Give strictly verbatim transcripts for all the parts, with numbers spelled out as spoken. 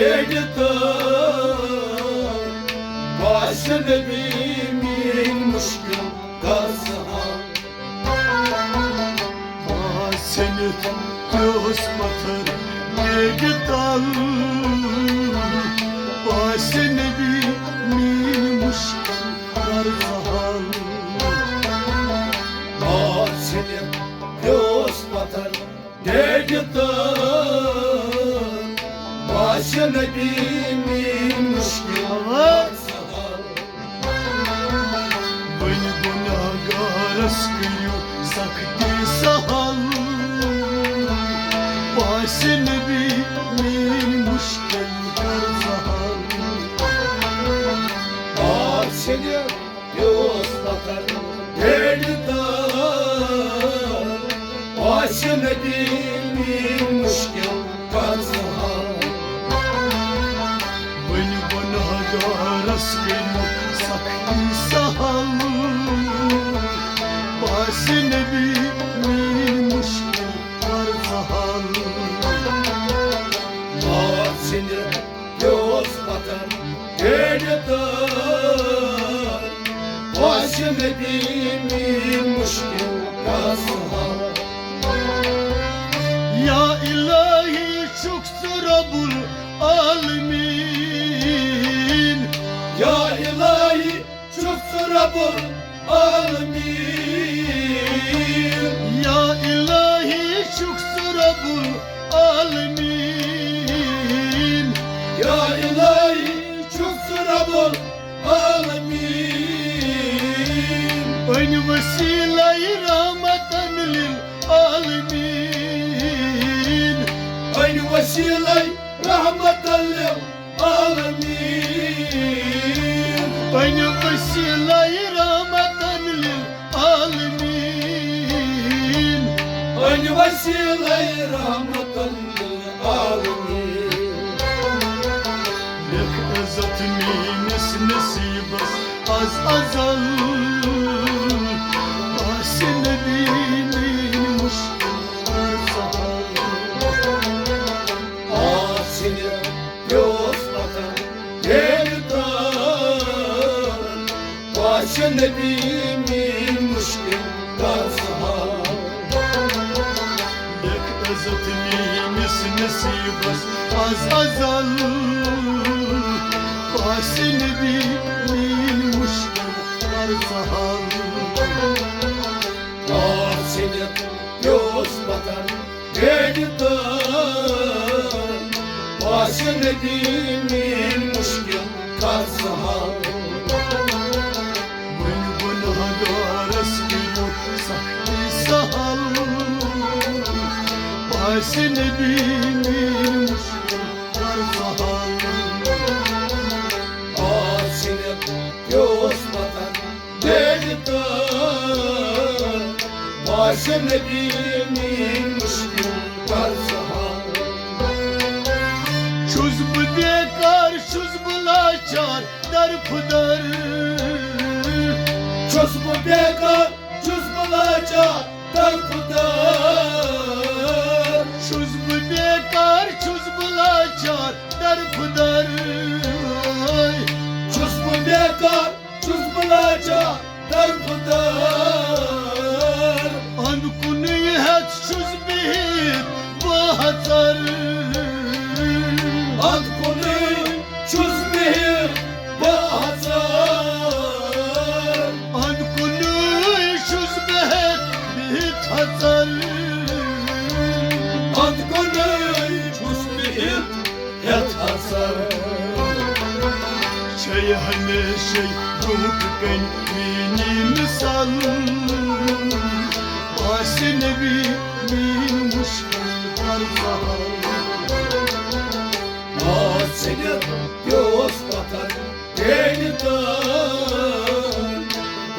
تہٕ باسہِ نبی میٲنۍ مُشکِل کر ژٕ حل۔ آس ژھٔنِتھ پیوس پتھر بیگہِ تل، باسہِ نبی میٲنۍ مُشکِل کر ژٕ حل۔ آس ژھٔنِتھ پیوس پتھر بیگہِ تل، باسہِ نبی میٲنۍ مُشکِل کر ژٕ حل۔ وۄنۍ گۄناہگارس کٔرِو سختی سہل، باسہِ نبی میٲنۍ مُشکِل کر ژٕ حل۔ آس ژھٔنِتھ پیوس پتھر بیگہِ تل، باسہِ نبی میٲنۍ مُشکِل کر ژٕ حل۔ وۄنۍ گۄناہگارس کٔرِو سختی سہل، باسہِ نبی میٲنۍ مُشکِل کر ژٕ حل۔ آس ژھٔنِتھ پیوس پتھر بیگہِ تل، باسہِ نبی میٲنۍ مُشکِل کر ژٕ حل۔ یا الہی چھُکھ ژٕ رب العالمین، یا الہی چھُکھ ژٕ رب العالمین۔ یا الہی چھُکھ ژٕ رب العالمین۔ یا الہی چھُکھ ژٕ رب العالمین۔ بنہِ وسیلے رحمتن للعالمین۔ بنہِ وسیلے رحمتن للعالمین۔ بنہِ وسیلے رحمتن للعالمین۔ بنہِ وسیلے رحمتن للعالمین۔ لیکھ عزت میٲنِس نصیبس از ازل، باسہِ نبی میٲنۍ مُشکِل کر سہل۔ آس ژھٔنِتھ پیوس پتھر بیگہِ تل، باسہِ نبی میٲنۍ مُشکِل کر سہل۔ لیکھ عزت میٲنِس نصیبس از ازل، باسہِ نبی میٲنۍ مُشکِل کر سہل۔ آس ژھٔنِتھ پیوس پتھر بیگہِ تل، باسہِ نبی میٲنۍ مُشکِل کر سہل۔ وۄنۍ گۄناہگارس کٔرِو سختی سہل، باسہِ نبی میٲنۍ مُشکِل کر سہل۔ آس ژھٔنِتھ پیوس پتھر بیگہِ تل، باسہِ نبی میٲنۍ مُشکِل کر سہل۔ چھُس بہٕ بیکار، چھُس بہٕ لاچار، درپُدر۔ چھُس بہٕ بیکار، چھُس بہٕ لاچار، درپُدر۔ چھُس بہٕ بیکار، چھُس بہٕ لاچار، درپُدر۔ چھُس بہٕ بیکار، چھُس بہٕ لاچار، درپُدر۔ اَنٛد کُنُے ہٮ۪تھ چھُس بِہِتھ بہٕ ژر۔ اَنٛد کُنُے چھُس بِہِتھ بہٕ ژر۔ اَنٛد کُنُے چھُس بِہِتھ، بِہِتھ ژر۔ اَنٛد کُنُے چھُس بِہِتھ ہٮ۪تھ ژر۔ چھے ہمیشے برونٛٹھ کنۍ میٲنی مثال، باسہِ نبی میٲنۍ مُشکِل کر سہل۔ آس ژھٔنِتھ پیوس پتھر بیگہِ تل،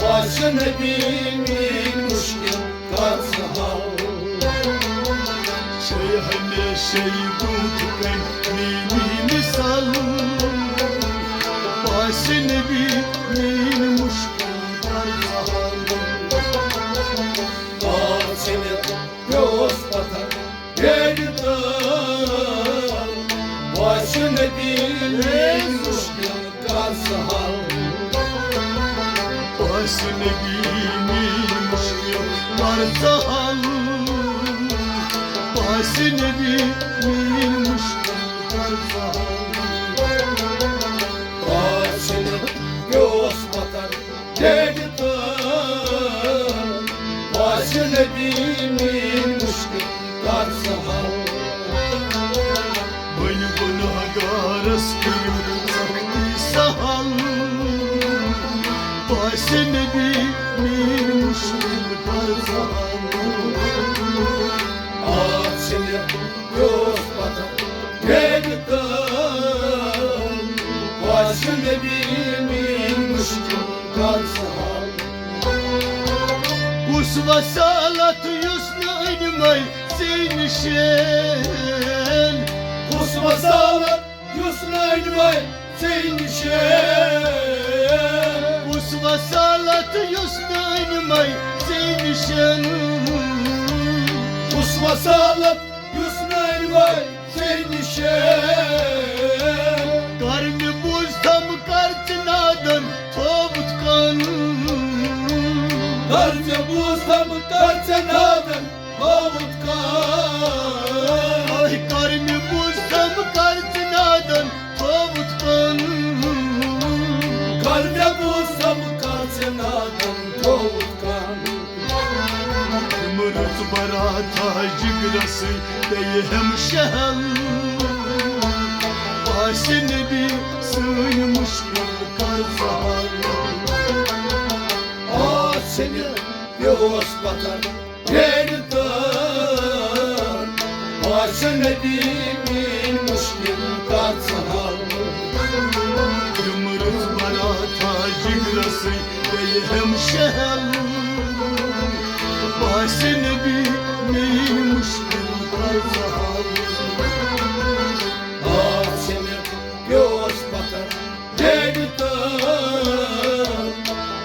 باسہِ نبی میٲنۍ مُشکِل کر سہل۔ چھے ہمیشے برونٛٹھ کنۍ میٲنی مثال، باسہِ نبی میٲنۍ مُشکِل کر سہل۔ آس ژھٔنِتھ پیوس پتھر بیگہِ تل، باسہِ نبی میٲنۍ مُشکِل کر ژٕ حل۔ پاسہِ نبی میٲنۍ مُشکِل کر ژٕ حل۔ پاسہِ نبی میٲنۍ مُشکِل کر ژٕ حل۔ پاسہِ نبی اوس پتھر ڈیڈِ تہٕ پاسہِ نبی میٲنۍ مُشکِل کر ژٕ حل۔ وۄنۍ گۄناہگارس کٔرِو سختی سہل۔ پاسہِ نبی میٲنۍ مُشکِل کر ژٕ حل۔ آ ژھٕنِتھ اوس پتھر ڈیڈِ تہٕ پاسہِ نبی میٲنۍ مُشکِل کر ژٕ حل۔ کُس وسالت یُس نہٕ أنۍ مَے ژےٚ نِشن؟ کُس وسالت یُس نہٕ أنۍ مَے ژےٚ نِشن؟ کُس وسالت یُس نہٕ أنۍ مَے ژےٚ نِشن؟ کُس وسالت یُس نہٕ أنۍ مَے ژےٚ نِشن؟ کر مےٚ بوز تھم کر ژٕ نادن تھووُتھ کن۔ کر مےٚ بوز تھم کر ژٕ نادن تھووُتھ کن۔ آے کر مےٚ بوز تھم کر ژٕ نادن تھووُتھ کن۔ کر مےٚ بوز تھم کر ژٕ نادن تھووُتھ کن۔ تِم رٕژ براتھا جگرسٕے پیٚیہِ ہٮ۪م شہل۔ پاسہِ نبی سٲنۍ مُشکِل کر ژٕ حل۔ آ ژھٕنِتھ پیوس پتھر ڈیڈِ تہٕ پاسہِ نبی میٲنۍ مُشکِل کر ژٕ حل۔ تِم رٕژ براتھا جگرسٕے پیٚیہِ ہٮ۪م شہل۔ پاسہِ نبی میٲنۍ مُشکِل کر ژٕ حل۔ آ ژھٕنِتھ پیوس پتھر ڈیڈِ تہٕ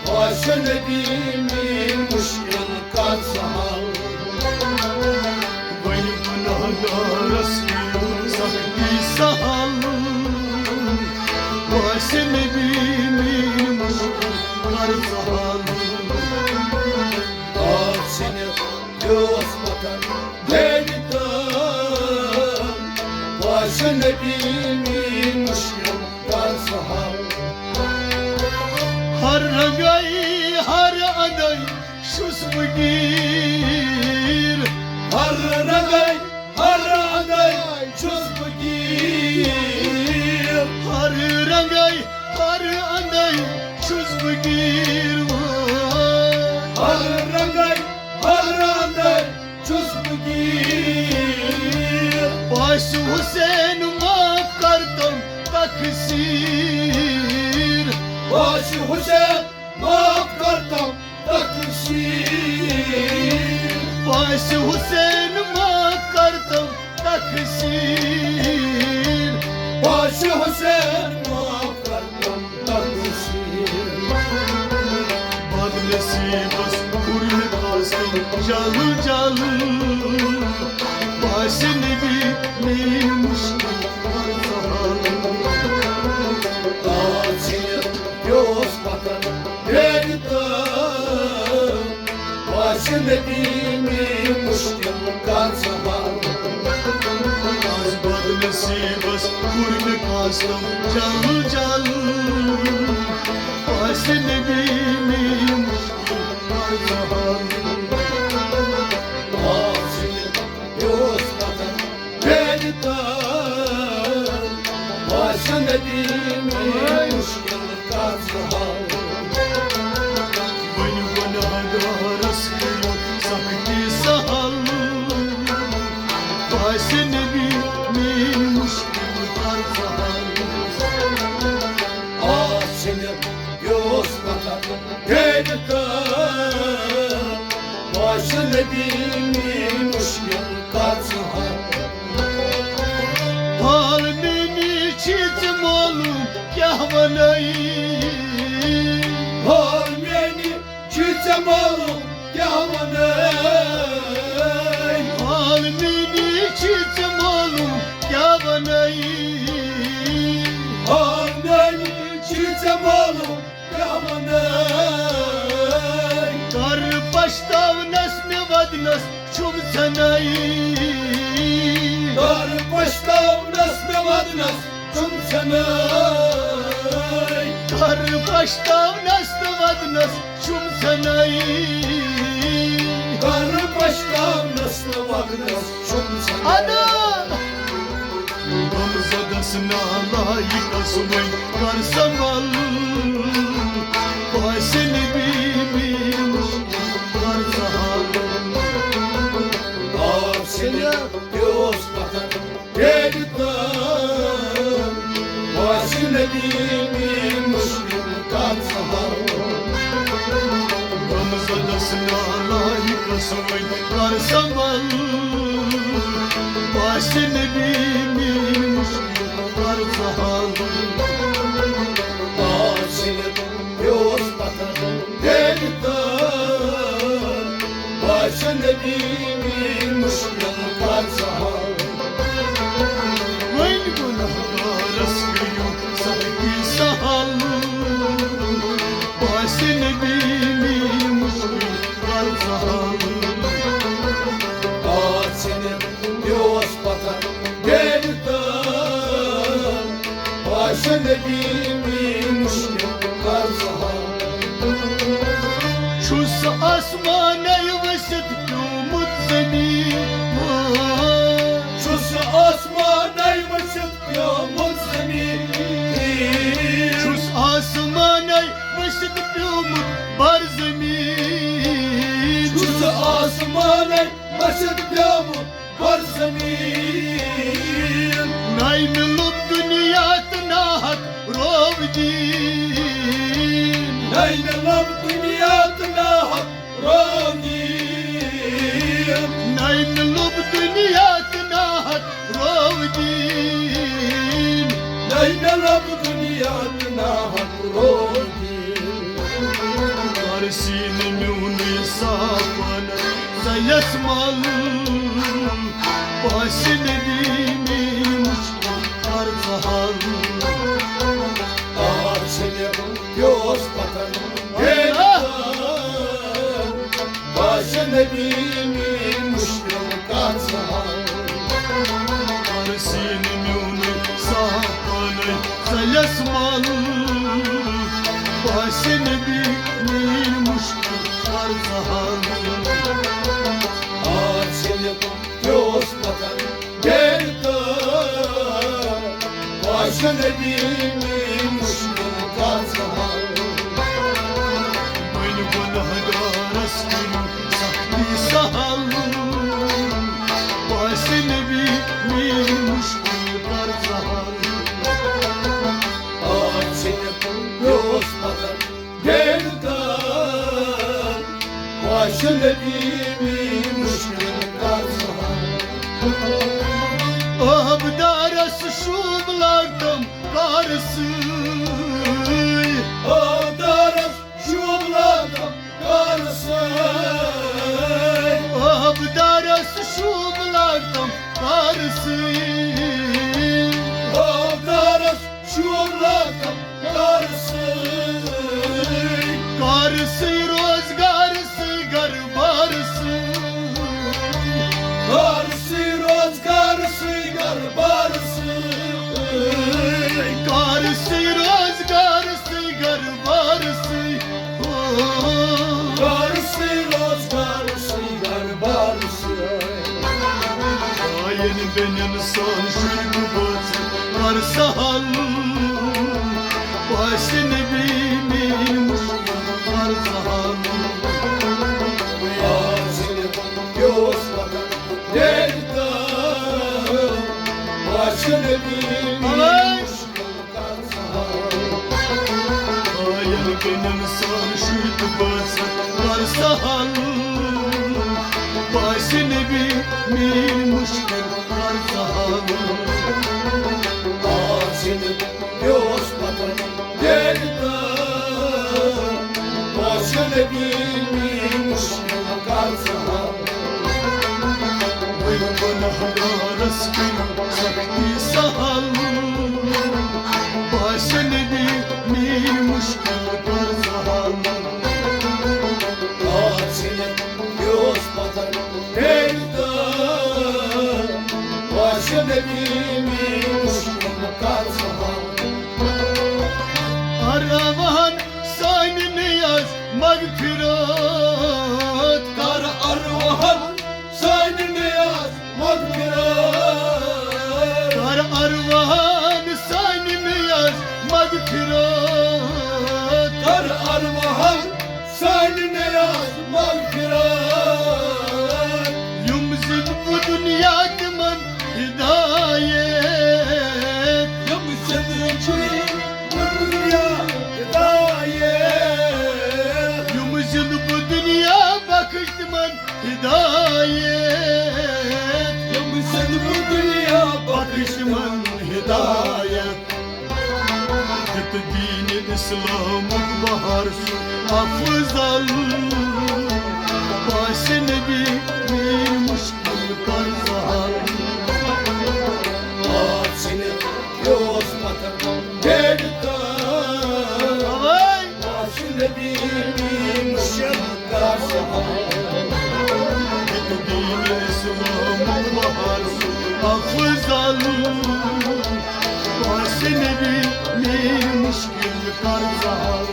پاسہِ نبی میٲنۍ مُشکِل کر ژٕ حل۔ وۄنۍ گۄناہگارس کٔرِو سختی سہل۔ پاسہِ نبی میٲنۍ مُشکِل کر ژٕ حل۔ آ ژھٕنِتھ پیوس پتھر ڈیڈِ تہٕ پاسہِ نبی میٲنۍ مُشکِل کر ژٕ حل۔ ہر رنگے ہر اندے چھُس بہٕ گیٖر۔ ہر رنگے ہر اندے چھُس بہٕ گیٖر۔ ہر رنگے ہر اندے چھُس بہٕ گیٖر۔ ہر رنگے ہر اندے چھُس بہٕ گیٖر۔ پاسہِ حسین معاف کرتم تقصیٖر۔ پاسہِ حسین معاف کرتم تقصیٖر۔ پاسہِ حسین معاف کرتم تقصیٖر۔ پاسہِ حسین معاف کرتم تقصیٖر۔ بدنصیٖبس کوٚر مےٚ قسم جل جل۔ پاسہِ نبی میٲنۍ مُشکِل کر ژٕ حل۔ آ ژھٕنِتھ پیوس پتھر ڈیڈِ تہٕ پاسہِ نبی میٲنۍ مُشکِل کر ژٕ حل۔ آز بدنصیٖبس کوٚر مےٚ قسم جل جل۔ پاسہِ نبی میٲنۍ مُشکِل کر ژٕ حل۔ آز ژھٕنِتھ پیوس پتھر ڈیڈِ تہٕ پاسہِ نبی میٲنۍ مُشکِل کر ژٕ حل۔ وۄنۍ گۄناہگارس کٔرِو سختی سہل۔ پاسہِ نبی میٲنۍ مُشکِل کر ژٕ حل۔ آ ژھٕنِتھ پیوس پتھر ڈیڈِ تہٕ پاسہِ نبی میٲنۍ مُشکِل کر ژٕ حل۔ حال میٲنی چھی ژےٚ معلوم کیٛاہ وَنَے۔ حال میٲنی چھی ژےٚ معلوم کیٛاہ وَنَے۔ حال میٲنی چھی ژےٚ معلوم کیٛاہ وَنَے۔ پشتاونس مےٚ ودنس چھُم ژھنَے۔ کر پشتاونس مےٚ ودنس چھُم ژھنَے۔ کر پشتاونس تہٕ ودنس چھُم ژھنَے۔ کر پشتاونس تہٕ ودنس چھُم ژھنَے۔ ادا۔ غمزدس نالایکس وۄنۍ کر سنبھل، باسہِ نبی میٲنۍ مشکل کر سہل۔ آ، سِنہِ تہِ اوس پتھر بیٚیہِ تہٕ، باسہِ نبی میٲنۍ مشکل کر سہل۔ غمزدس نالایکس وۄنۍ کر سنبھل، باسہِ نبی میٲنۍ مشکل کر سہل۔ آ، سِنہِ تہِ اوس پتھر بیٚیہِ تہٕ، باسہِ نبی میٲنۍ مشکل کر سہل۔ وۄنۍ گنہگارس کٔرِو سختی سہل، باسہِ نبی میٲنۍ مشکل کر سہل۔ آ، سِنہِ تہِ اوس پتھر بیٚیہِ تہٕ، باسہِ نبی میٲنۍ مشکل کر سہل۔ چھُس آسمانے ؤسِتھ پیومُت زمین۔ چھُس آسمانے ؤسِتھ پیومُت زمین۔ چھُس آسمانے ؤسِتھ پیومُت بر زمین۔ چھُس آسمانے ؤسِتھ پیومُت بر زمین۔ نَے مےٚ لوٚب دُنیا تہٕ ناحق روو دیٖن۔ نَے مےٚ لوٚب دُنیا تہٕ ناحق روو دیٖن۔ نَے مےٚ لوٚب دُنیا تہٕ ناحق روو دیٖن۔ نَے مےٚ لوٚب دُنیا تہٕ ناحق روو دیٖن۔ کر سیٖنہٕ میونُے صاف پانہٕ ژَلٮ۪س مَل، باسہِ نبی میٲنۍ مشکل کر سہل۔ آ، سِنہِ تہِ اوس پتھر بیٚیہِ تہٕ، باسہِ نبی میٲنۍ مشکل کر سہل۔ کر سیٖنہٕ میونُے صاف پانَے ژَلٮ۪س مَل، باسہِ نبی میٲنۍ مشکل کر سہل۔ آ، سِنہِ تہِ اوس پتھر بیٚیہِ تہٕ، باسہِ نبی میٲنۍ مشکل کر سہل۔ وۄنۍ گنہگارس کٔرِو سختی سہل، باسہِ نبی میٲنۍ مشکل کر سہل۔ آ، سِنہِ تہِ اوس پتھر بیٚیہِ تہٕ، باسہِ نبی میٲنۍ مشکل کر سہل۔ آبدارس شوٗب لاگتم کارٕ سۭتۍ۔ آبدارس شوٗب لاگتم کارٕ سۭتۍ۔ آبدارس شوٗب لاگتم کارٕ سۭتۍ۔ آبدارس شوٗب لاگتم کارٕ سۭتۍ۔ کارٕ سۭتۍ، روزگار سۭتۍ، گرٕ بار سۭتۍ۔ کارٕ سۭتۍ، روزگار سۭتۍ، گرٕ بار سۭتۍ۔ کارٕ سۭتۍ، روزگار سۭتۍ، گرٕ بار سۭتۍ۔ ہو۔ کارٕ سۭتۍ، روزگار سۭتۍ، گرٕ بار سۭتۍ۔ آین بیٚنٮ۪ن سان شُرۍ تہٕ بٲژ کر سہل، باسہِ نبی میٲنۍ مشکل کر سہل۔ آ، سِنہِ تہِ اوس پتھر بیٚیہِ تہٕ، باسہِ نبی میٲنۍ مشکل کر سہل۔ آین بیٚنٮ۪ن سان شُرۍ تہٕ بٲژ کر سہل، باسہِ نبی میٲنۍ مشکل کر سہل۔ آ، سِنہِ تہِ اوس پتھر بیٚیہِ تہٕ، باسہِ نبی میٲنۍ مشکل کر سہل۔ وۄنۍ گنہگارس کٔرِو سختی سہل، باسہِ نبی میٲنۍ مشکل کر سہل۔ آ، سِنہِ نبی میٲنۍ مُشکِل کر سہل۔ ارواحن سانہِ نیاز مغفرت۔ کر ارواحن سانہِ نیاز مغفرت۔ کر ارواحن سانہِ نیاز مغفرت۔ کر ارواحن سانہِ نیاز مغفرت۔ یِم زِندٕ بہٕ دُنیا تِمن ہدایت۔ یِم زِندٕ چھِ دُنیا ہدایت۔ یِم زِندٕ بہٕ دُنیا بخش تِمن ہدایت۔ یِم زِندٕ بہٕ دُنیا بخش تِمن ہدایت۔ دیُت دیٖنِ اِسلامُک بہار سُہ افضل۔ باسہِ نبی میٲنۍ مُشکِل کر سہل۔ آ ژھٕنِتھ پیوس پتھر بیڈ تل۔ اوے! باسہِ نبی میٲنۍ مُشکِل کر سہل۔ دیٖنِ اِسلامُک بہار سُہ افضل۔ باسہِ نبی میٲنۍ مُشکِل کر سہل۔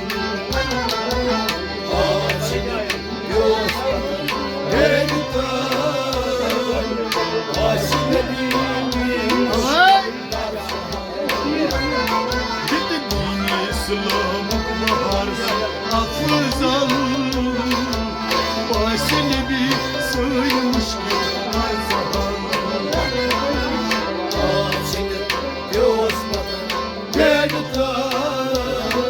باسہِ نبی میٲنۍ مُشکِل کر سہل۔ باسہِ نبی میٲنۍ مُشکِل کر سہل۔ دیُت دیٖنِ اِسلامُک بہار افضل۔ باسہِ نبی سٲنۍ مُشکِل کر سہل۔ آ ژھٕنِتھ پیوس پتھر بیڈ تل۔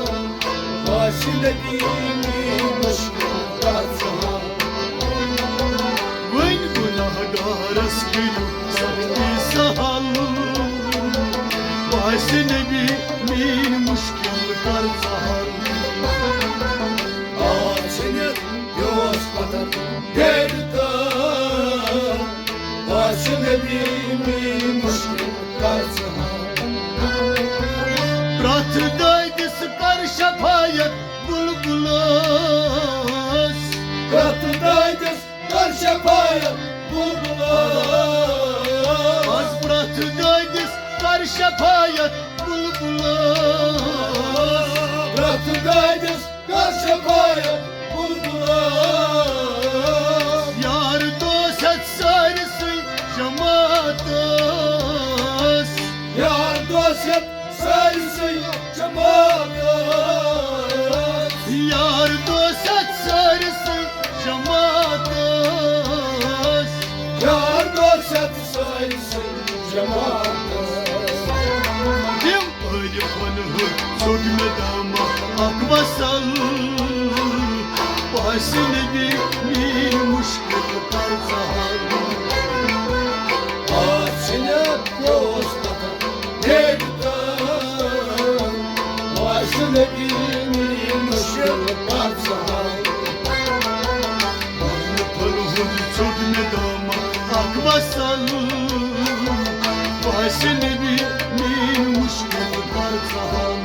باسہِ نبی میٲنۍ مُشکِل کر سہل۔ وۄنۍ گناہگارس کٔرِو سختی سہل۔ باسہِ نبی میٲنۍ مُشکِل کر سہل۔ آ ژھٕنِتھ پیوس پتھر بیڈ تل۔ باسہِ نبی میٲنۍ مُشکِل کر سہل۔ پرٛٮ۪تھ دٲدِس کر شفایت بُلبُلس۔ پرٛٮ۪تھ دٲدِس کر شفایت بُلبُلس۔ از پرٛٮ۪تھ دٲدِس کر شفایت بُلبُلس۔ پرٛٮ۪تھ دٲدِس کر شفایت بُلبُلس۔ یار دوست ہٮ۪تھ سٲرسٕے جماعتس۔ یار دوست ہٮ۪تھ سٲرسٕے جماعتس۔ یار دوست ہٮ۪تھ سٲرسٕے جماعتس۔ یار دوست ہٮ۪تھ سٲرسٕے جماعتس۔ تِم عٲرِفن ہُنٛد ژوٚٹ مےٚ دامہ اکھ وصل۔ باسہِ نبی میٲنۍ مُشکِل کر سہل۔ آ ژھٕنِتھ پیوس پتھر بیڈ تل۔ باسہِ نبی میٲنۍ مُشکِل کر سہل۔ عٲرِفن ہُنٛد ژوٚٹ مےٚ دامہ اکھ وصل۔ باسہِ نبی میٲنۍ مُشکِل کر سہل۔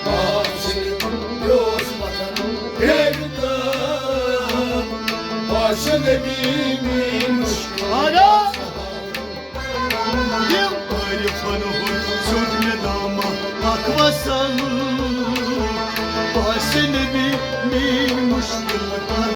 باسہِ نبی پیوس پتھر بیڈ تل۔ باسہِ نبی میٲنۍ مُشکِل۔ آ۔ یِم عٲرِفن ہُنٛد ژوٚٹ مےٚ دامہ اکھ وصل۔